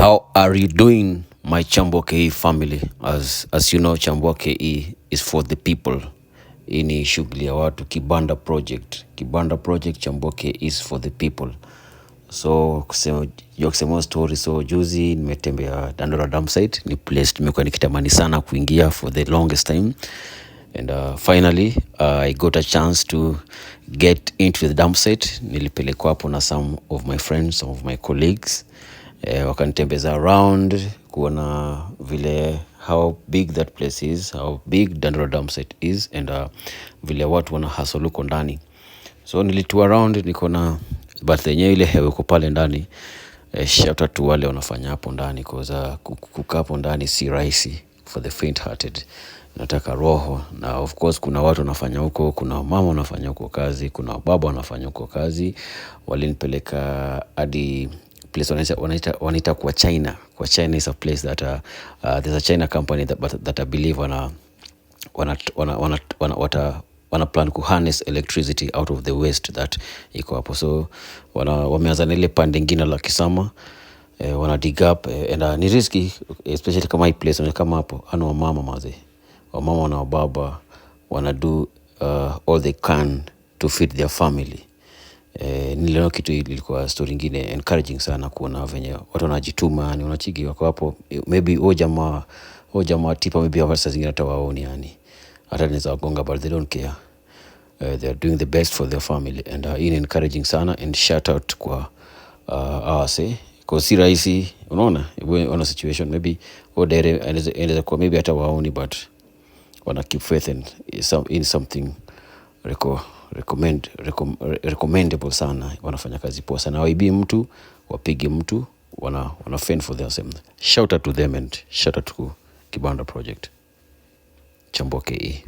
How are you doing, my Chambua KE family? As you know, Chambua KE is for the people. Hii ni shughuli ya watu, Kibanda Project. Kibanda Project, Chambua KE is for the people. So kusema, jua kusema story, so juzi nimetembea Dandora Dump Site, ni place tumekuwa nikitamani sana kuingia for the longest time and finally I got a chance to get into the dump site. Nilipelekwa hapo na some of my friends, some of my colleagues, wakanitembeza around kuona vile how big that place is, how big Dandora Dump Site is and vile watu wana hustle huko ndani. So nilitour around niko na, but yenyewe ile hewa iko pale ndani, shout out to wale wanafanya hapo ndani, cause kukaa hapo ndani si rahisi for the faint hearted. Nataka roho, na of course kuna watu wanafanya huko, kuna mama wanafanya huko kazi, kuna baba wanafanya huko kazi. Walinipeleka hadi place wanaita kwa China. Kwa China is a place that there's a China company that, but, that I believe wana plan ku harness electricity out of the waste that iko hapo. So wameanza na ile pande ingine la Kisama, wana dig up, and ni risky, especially kama hii place, unaona kama hapo ana wamama, maze, wamama na wababa wana do all they can to feed their family. Niliona kitu ilikuwa story ingine encouraging sana kuona venye watu wanajituma, ni wanachigi wako hapo. Maybe huo jamaa tipper, maybe hata saa zingine hata waoni, yani hata naweza wagonga, but they don't care. They are doing the best for their family and hii ni encouraging sana and shout out kwa awase, cause si rahisi. Unaona, ona situation, maybe huo dere anaweza kuwa maybe hata waoni, but wana keep faith and in something recommendable sana. Wanafanya kazi poa sana, waibii mtu, wapige mtu, wana fend for themselves. Shout out to them and shout out to Kibanda Project, Chambua KE.